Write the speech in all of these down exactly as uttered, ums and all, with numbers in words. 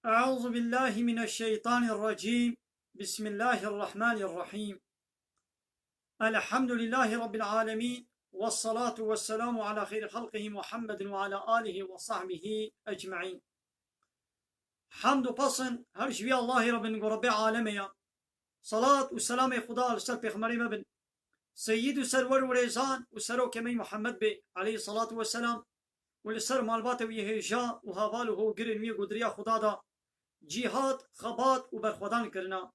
أعوذ بالله من الشيطان الرجيم. بسم الله الرحمن الرحيم. الحمد لله رب العالمين. والصلاة والسلام على خير خلقه محمد وعلى آله وصحبه أجمعين. Hamd û pesn her ji wî Allahê re bin ku Rebbê alemê ye. Salat û selamê Xuda li ser pêxemberê me bin. Seyyid û serwer û rêzan û serokê me yî Muhammed bê, aleyhî salatu we selam, û li ser malbata wî hêja û heval û hogirên wî ku di riya Xuda de cîhad, xebat û berxwedan kirina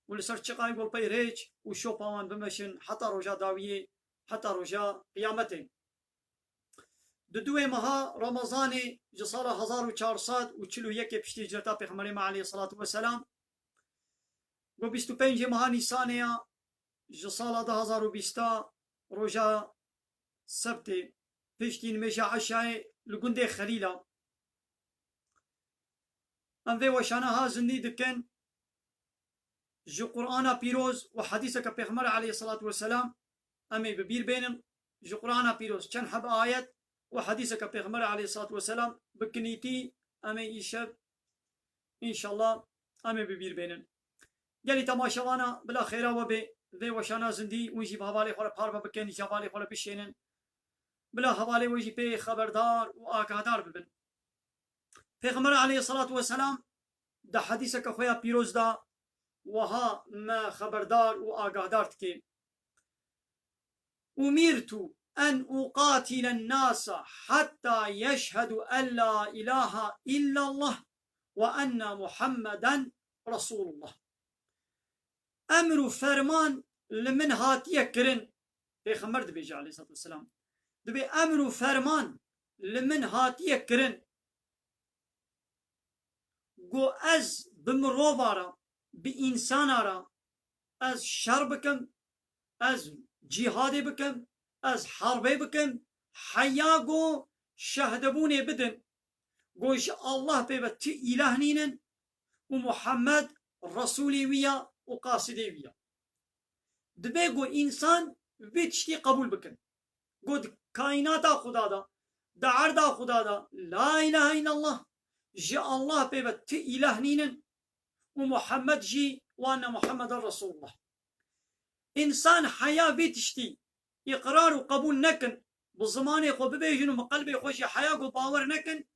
û li ser çiqayê ku li pey rêç û şopa wan bimeşin heta roja dawiyê, heta roja qiyametê. Di duwê meha Remezanê ji sala hezar û çar sed û çil û yekê piştî hicreta Pêxemberê me aleyhî salatu we selam, ku bîst û pêncê meha Nîsanê ya, ji sala du hazar û bîst roja Sebtê, piştî nimêja Eşayê li gundê Xelîla. Em vê weşana ha zindî dikin ji Qur'ana Pîroz û hedîseke Pêxember aleyhî salatu we selam em ê bi bîr bênin. Ji Qur'ana Pîroz çend heb ayet û hedîseke Pêxember aleyhî salatu we selam bi kinîtî em ê îşev, înşallah, em ê bi bîr bênin. Gelî temaşevana bila xêra we bê, vê weşana zindî hûn jî bi hevalê xwe re parve bikin, ji hevalê xwe re bişênin. Bila hevalê we jî pê xeberdar û agahdar bibin. Pêxember aleyhî salatu we selam di hedîseke xwe ya pîroz de wiha me xeberdar û agahdar dike: أمرت أن أقاتل الناس حتى يشهدوا أن لا إله إلا الله وأن محمدا رسول الله. Emr û ferman li min hatiye kirin. Pêxember dibêje aleyhî salatu we selam. Dibê emr û ferman li min hatiye kirin. Ku ez bi mirova re, bi însana re ez şer bikim, ez cîhadê bikim, ez herbê bikim, heya ku şehdebûnê bidin, ku ji Allah pê ve ti îlah nînin û Muhammed Resûlê wî ya û qasidê wî ya. Dibe ku însan vê tiştî qebûl bikin. Ku di kaînata Xuda de, di erda Xuda de, La ilahe illallah, ji Allah pê ve ti îlah nînin û Muhammed jî, wa enne Muhammeden Resulullah. Însan heya vê tiştî îqrar û qebûl nekin, bi zimanê xwe bibêjin û bi qelbê xwe jî heya ku bawer nekin,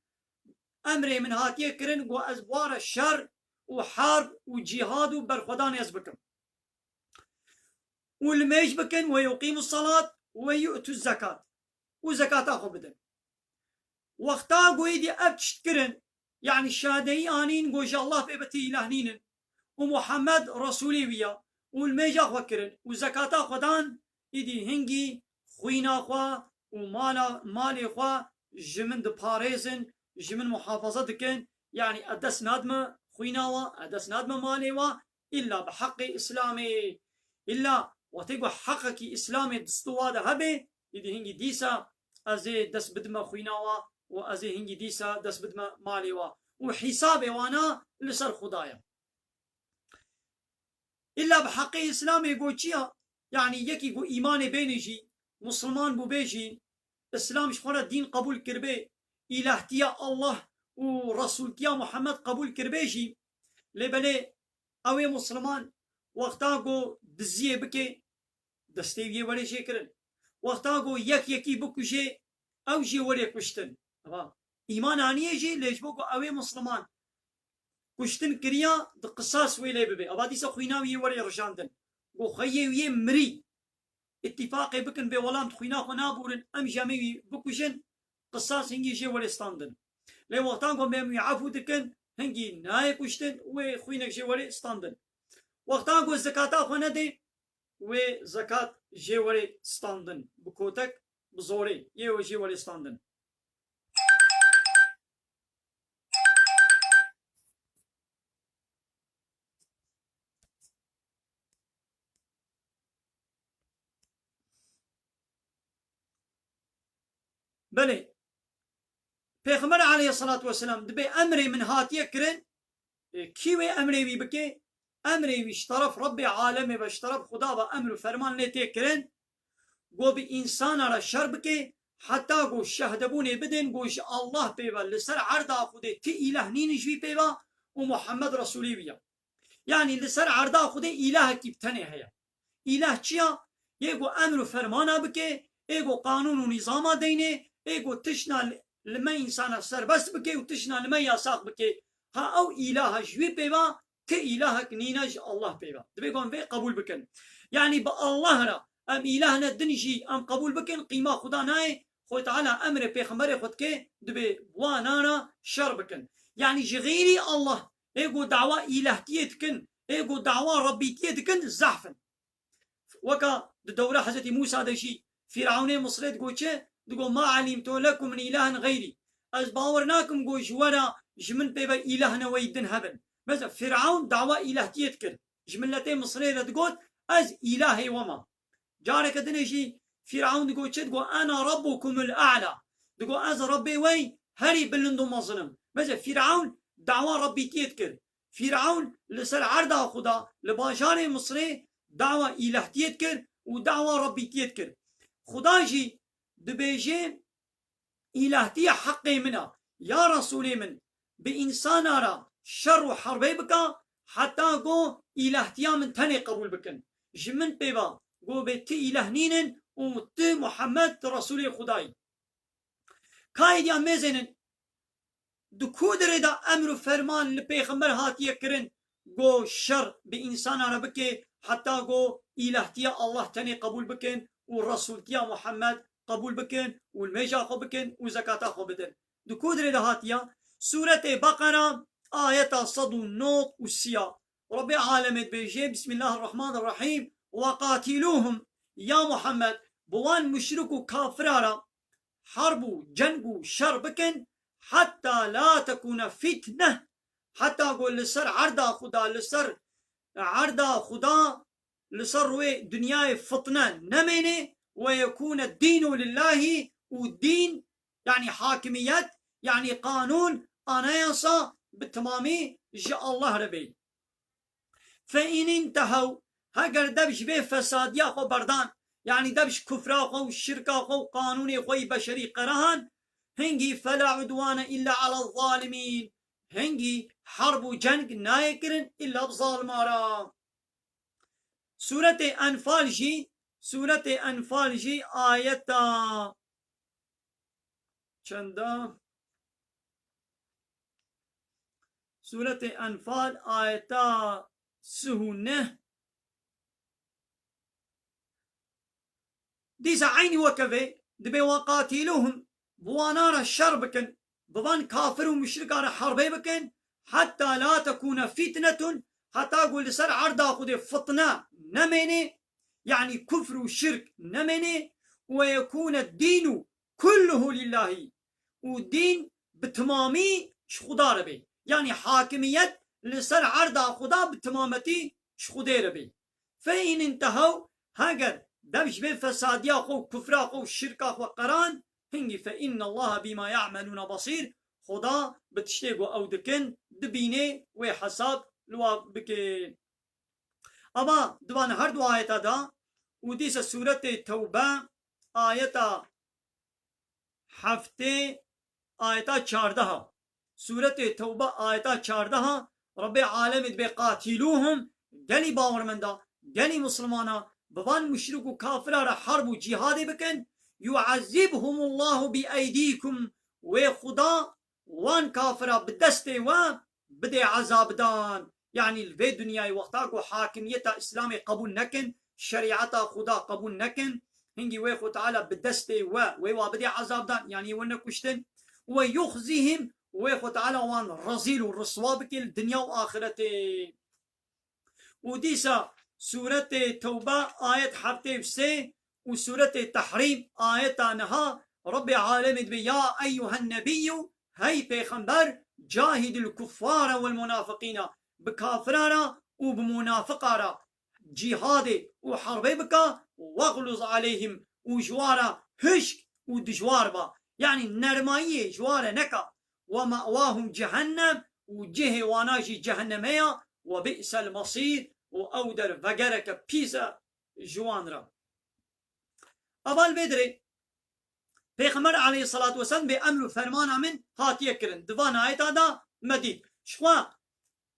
emrê min hatiye kirin ku ez bi wa re şer û herb û cîhad û berxwedanê ez bikim. Û limêj bikin, ويقيموا الصلاة ويؤتوا الزكاة. Û zekata xwe bidin. Wexta ku êdî ev tişt kirin, yanî şadeyî anîn ku ji Allah pê ve ti îlah nînin û Muhammed Resûlê wî ya û limêja xwe kirin û zekata xwe dan, êdî hingî xwîna xwe û mala, malê xwe ji min diparêzin, ji min muhafaza dikin, yanî ez dest nadime xwîna we, ez dest nadime malê we, îlla bi heqê Îslamê. Îlla wextê ku heqekî Îslamê di stûwa de hebe, êdî hingî dîsa ez ê dest bidime xwîna we û ez ê hingî dîsa dest bidime malê we. Û hîsabê wana li ser Xuda ye. Îlla bi heqê Îslamê got çi ya? Yanî yekî ku îmanê bênê jî, Musliman bû bê jî, Îslam ji xwe re dîn qebûl kiribê, îlahtiya Allah û Resûltiya Muhammed qebûl kiribê jî, lê belê ew ê Musliman wexta ku diziyê bike, destê wî yê werê jê kirin. Wexta ku yek yekî bikujê, ew jê werê kuştin. Eva, îman aniye jî, lê ji bo ku ew ê Musliman kuştin kiriya, di qisas wê lê bibe. Eva dîsa xwîna wî yê werê rijandin. Ku xweyê wî yê mirî. Îtîfaqê bikin, bê welam di xwîna xwe nabûrin, em jî em ê wî bikujin, qisas hingî jê werê standin. Lê wextan ku em wî efû dikin, hingî nayê kuştin, wê xwînek jê werê standin. Wextan ku zekata xwe nedê, wê zekat jê werê standin. Bi kotek, bi zorê, yê wê jê werê standin. Belê, Pêxember aleyhissalatu vesselam dibê emrê min hatiye kirin, e, kî wê emrê wî bike? Emrê wî ji teref Rebbê alemê ve, ji teref Xuda ve emr û ferman lê tê kirin. Go bi însana re şer bike, heta go şehdebûnê bidin, go ji Allah pê ve, li ser erda Xwedê ti îlah nînin ji wî pê ve, û Muhammed Resûlê wî ye. Yanî li ser erda Xwedê îlahekî bi tenê heye. Îlah çi ya? Yê ku emr û fermana bike, ê ku qanûn û nîzama deynê, ê ku tişna li, li me însana serbest bike û tişna li me yasax bike. Ha ew îlaha ji wî pê ve, ti îlahek nîne ji Allah pê ve. Divê ku em vê qebûl bikin. Yanî bi Allah re em îlahne din jî em qebûl bikin, qîma Xuda nayê, Xwedê Teala emrê pêxemberê xwe dike, divê wana re şer bikin. Yanî ji xeyrî Allah, ê ku dawa îlahtiyê dikin, ê ku dawa Rebbîtiyê dikin, zehf in. Weka di dewra Hezretî Mûsa de jî Fîrewnê Misrê digo çi? Digo, "Ma elîmtu lekum min îlahin xeyrî." Ez bawer nakim ku ji we re, ji min pê ve îlahne wey din hebin. Mesela Fîrewn dawa îlahtiyê dikir. Ji miletê Misrê re digot, "Ez îlahê we me." Careke dinê jî Fîrewn digo çi? Digo, "Ena rabbukumul a'la." Digo, "Ez Rebbê wey herî bilind û mezin im." Mesela Fîrewn dawa Rebbîtiyê dikir. Fîrewn li ser erda Xuda, li bajarê Misrê dawa îlahtiyê dikir û dawa Rebbîtiyê dikir. Xuda jî dibêje, "Îlahtiya heqê min a, ya Resûlê min, bi însana re şer û herbê bika, heta ku îlahtiya min tenê qebûl bikin. Ji min pê ve ku bê ti îlah nînin û ti Muhammed Resûlê Xuda yî." Ka êdî em mêzênin, di ku dirê de emr û ferman li pêxember hatiye kirin, ku şer bi însana re bike, heta ku îlahtiya Allah tenê qebûl bikin û resûltiya Muhammed qebûl bikin û nimêja xwe bikin û zekata xwe bidin? Di ku dirê de hatiye? Sûretê Beqera, ayeta sed û nod û sî ya. Rebbê alemê dibêje, Bismillahirrahmanirrahîm, "Ve qatiluhum", ya Muhammed, bi wan muşrik û kafira re herb û ceng û şer bikin, "hetta la tekûne fitne", heta ku li ser erda Xuda, li ser erda Xuda, li ser rûyê dinyayê fitne nemêne, "ve yekûne dînu lillahî", û dîn, yanî hakimiyet, yanî qanûn, anayasa bi timamî ji Allah re bê. Fe in intehew, heger dev ji vê fesadiya xwe berdan, yanî dev ji kufra xwe û şirka xwe û qanûnê xwe yî beşerî qerahan, hingî fela udwane îlla ala zalimîn, hingî herb û ceng nayê kirin îlla bi zalima re. Sûretê Enfal jî, Sûretê Enfal jî ayeta çenda? Sûretê Enfal ayeta sih û neh. Dîsa eynî weke vê, dibê "ve qatiluhum", bi wana re şer bikin, bi van kafir û muşrika re herbê bikin, "hetta la tekûne fitnetun", heta ku li ser erda Xwedê fitne nemêne, yanî kufr û şirk nemêne, "ve yekûne dînu kulluhu lillahî", û dîn bi timamî ji Xuda re bê. Yanî hakimiyet li ser erda Xuda bi timametî ji Xwedê re bê. Fe in intehew, heger dev ji vê fesadiya xwe û kufra xwe û şirka xwe qeran, hingî "fe innallaha bîma ya'melûne basîr", Xuda bi tiştê ku ew dikin dibîne, wê hesab li wa bike. Ama di van her du ayeta de û dîsa sûretê Tewbe ayeta heftê ayeta çardeha. Sûretê Tewbe ayeta çardeha, Rebbê alemê dibê "qatiluhum", gelî bawermenda, gelî misilmana, bi van muşrik û kafira re herb û cîhadê bikin, "yu'ezzibhumullahu bi eydîkum", wê Xuda wan kafira bi destê we bidê ezabdan. Yanî li vê dinyayê wexta ku hakimiyeta Îslamê qebûl nekin, şerîeta Xuda qebûl nekin, hingî wê Xwe Teala bi destê we, wê wa bidê ezabdan, yanî we nekuştin. "Ve yuxzihim", wê Xwe Teala wan rezîl û riswa bike li dinya û axretê. Û dîsa Sûretê Tewbe ayet heftê û sê û Sûretê Tehrîm ayeta neha, Rebbê alemê dibê, "Ya eyyuhen nebiyyu", hey pêxember, "cahidil kuffare vel munafiqîna", bi kafira re û bi munafiqa re cîhadê û herbê bike, "wexluz aleyhim", û ji wa re hişk û dijwar be, yanî nermayiyê ji wa re neke. "Ve me'wahum cehennem", û cihê wana jî cehenneme ya, "ve bi'sel mesîr", û ew der vegereke pîs e ji wan re. Ava li vê dirê Pêxember aleyhisselatu vesselam bê emr û fermana min hatiye kirin. Di van ayeta de me dît. Ji xwe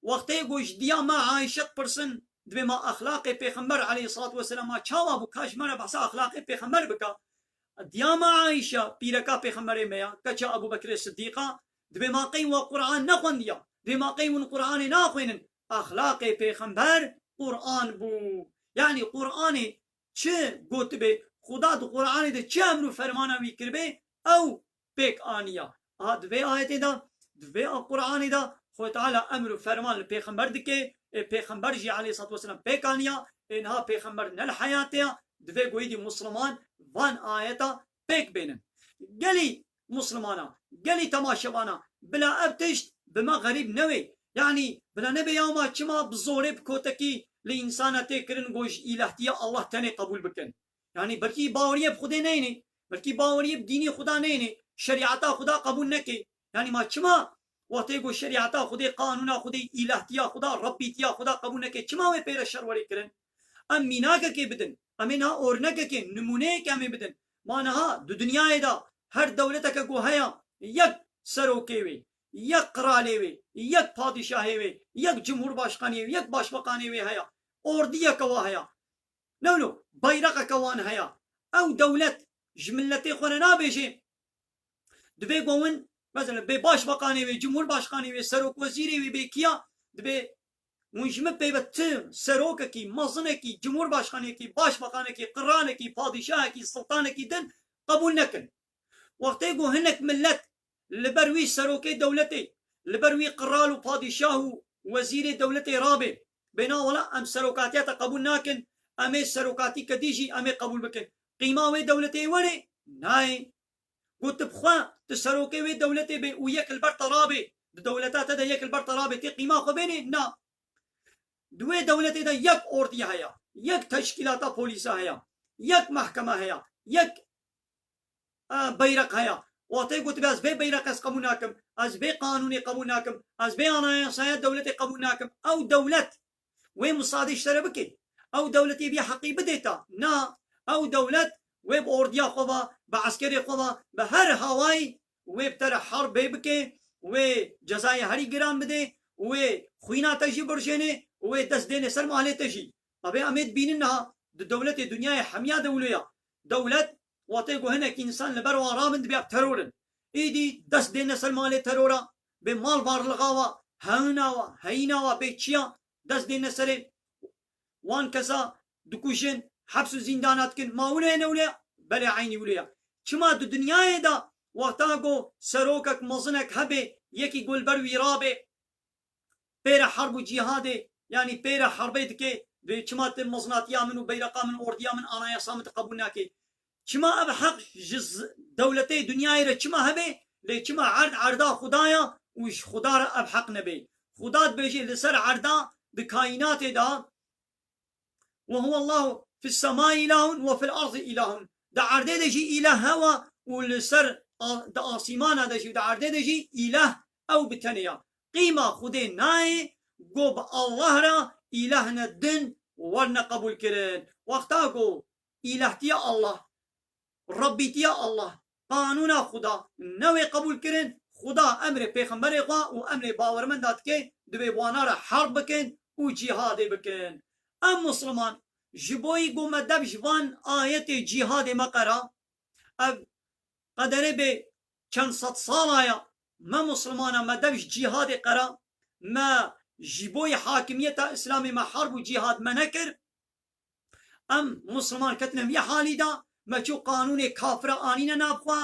Wextê ku ji diya me Ayşe dipirsin, dibê ma exlaqê Pêxember aleyhissalatu vesselam ma çawa bû, ka ji me re behsa exlaqê Pêxember bike. Diya me Ayşe, pîreka Pêxemberê me ya, keça Ebû Bekrê Siddîqa, dibê ma qey we Qur'an nexwendiya, dibê ma qey hûn Qur'anê naxwênin. Exlaqê Pêxember Qur'an bû. Yanî Qur'anê çi gotibê, Xuda di Qur'anê de çi emr û fermana wî kiribê, ew pêk aniya. Aha, di vê ayetê de, di vê a Qur'anê de, Xwedê Teala emr û ferman li Pêxember dike, ê Pêxember jî aleyhissalatu vesselam pêk aniya, ê niha Pêxember ne li heyatê ya, divê ku êdî Musliman van ayeta pêk bênin. Gelî Muslimana, gelî temaşevana, bila ev tişt bi me xerîb newê. Yanî bila nebe ya ma çima bi zorê bi kotekî li însana tê kirin ku ji îlahtiya Allah tenê qebûl bikin. Yanî belkî baweriyê bi Xwedê neyne, belkî baweriyê bi dînê Xuda neyne, şerîeta Xuda qebûl neke. Yanî ma çima wextê ku şerîeta Xwedê, qanûna Xwedê, îlahtiya Xuda, Rebbîtiya Xuda qebûl neke, çima wê pê re şer werê kirin? Em mînakekê bidin, em ê niha ornekekê, nimûneyekê em ê bidin. Ma niha di dinyayê de her dewleteke ku heye, yek serokê wê, yek qiralê wê, yek padîşahê wê, yek cumhurbaşkanê wê, yek başbakanê wê heye, ordiyeke wa heye. Lewlo, bayraqeke wan heye. Ew dewlet ji miletê xwe re nabêje. Divê ku hûn, mesela, bê başbakanê wê, cumhurbaşkanê wê, serokwezîrê wê, bê kiya, divê hûn ji min pê ve ti serokekî, mezinekî, cumhurbaşkanekî, başbakanekî, qiralekî, padîşahekî, siltanekî din qebûl nekin. Wextê ku hinek milet li ber wî serokê dewletê, li ber wî qiral û padîşah û wezîrê dewletê rabê, bê na wela em serokatiya te qebûl nakin, em ê serokatî kedî jî em ê qebûl bikin. Qîma wê dewletê were? Nayê. Got tu bi xwe, tu serokê wê dewletê bê û yek li ber te rabê, di dewleta te de yek li ber te rabê, tê qîma xwe bênê? Na. Di wê dewletê de yek ordiya heye, yek teşkîlata polîsa heye, yek mehkeme heye, yek, e, beyrek heye. Wextê got, ez vê beyreq ez qebûl nakim, ez vê qanûnê qebûl nakim, ez vê anayasaya dewletê qebûl nakim. Ew dewlet wê misadê ji te re bike. Ew dewletê vî heqî bidê te. Na, ew dewlet wê bi ordiya xwe ve, bi eskerê xwe ve, bi her hawayî wê bi te re herbê bike, wê cezayê herî giran bide, wê xwîna te jî birjêne, wê dest dêne ser malê te jî. Evê em ê dibînin niha di dewletê dinyayê hemiya de wilo ya. Dewlet, wextê ku hinek însan li ber wan rabin, dibê ev teror in. Êdî dest dêne ser malê terora, bê mal varlixa wa, hewna wa, heyîna wa, bê çiya, dest dêne serê wan kesa, dikujin, heps û zîndana dikin. Ma wilo ye ne wilo ye? Belê eynî wilo ye. Çima di dinyayê de wexta ku serokek mezinek hebe, yekî ku li ber wî rabe, pê re herb û cîhadê, yanî pê re herbê dike, dibê çima tu mezinatiya min û beyreqa min, ordiya min, anayasa min tu qebûl nake? Çima ev heq ji z-, dewletê dinyayê re çima hebe, lê çima erd erda Xuda ya û ji Xuda re ev heq nebe? Xuda dibêje li ser erda, di kaînatê de, "Ve huwallahu fis semai ilahun ve fil ardi ilahun." Di erdê de jî îlah hewa û li ser a-, di asîmana de jî, di erdê de jî îlah ew bi tenê ya. Qîma Xwedê nayê ku bi Allah re îlahne din werne qebûl kirin. Wexta ku îlahtiya Allah, Rebbîtiya Allah, qanûna Xuda newê qebûl kirin, Xuda emrê pêxemberê xwe û emrê bawermenda dike, divê bi wana re herb bikin û cîhadê bikin. Em Musliman, ji bo yî ku me dev ji van ayetê cîhadê me qera, ev qederê bê çend sed sala ya, me Muslimana, me dev ji cîhadê qera, me ji bo yî hakimiyeta Îslamê me herb û cîhad me nekir. Em Musliman ketine vî halî de, me çû qanûnê kafira anîne nav xwe,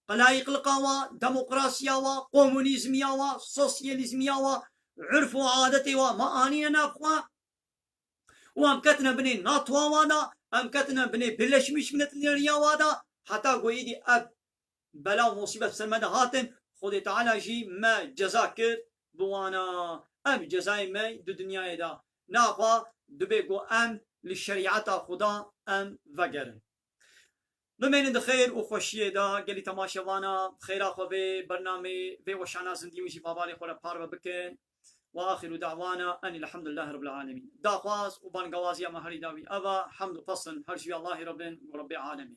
layîqliqa wa, demokrasiya wa, komunîzmiya wa, sosyalîzmiya wa, urf û adetê wa me anîne nav xwe. Û em ketine binê NATOa wa de, em ketine binê Birleşmiş Milletlerî ya wa de, heta ku êdî ev bela û musîbet ser me de hatin, Xwedê Teala jî me ceza kir bi wana. Ev cezayê me di dinyayê de. Naxwe dibê ku em li şerîeta Xuda em vegerin. Bimênin di xêr û xweşiyê de, gelî temaşevana, xêra xwe vê bernamê, vê weşana zindî wî jî bavalê xwe re parve bikin. Ve axiru da'wana enil hamdulillahi rabbil alemin. Daxwaz û bangawaziya me herî dawî ev e, hemd û pesn her ji wî Allahî re bin û Rebbê alemê.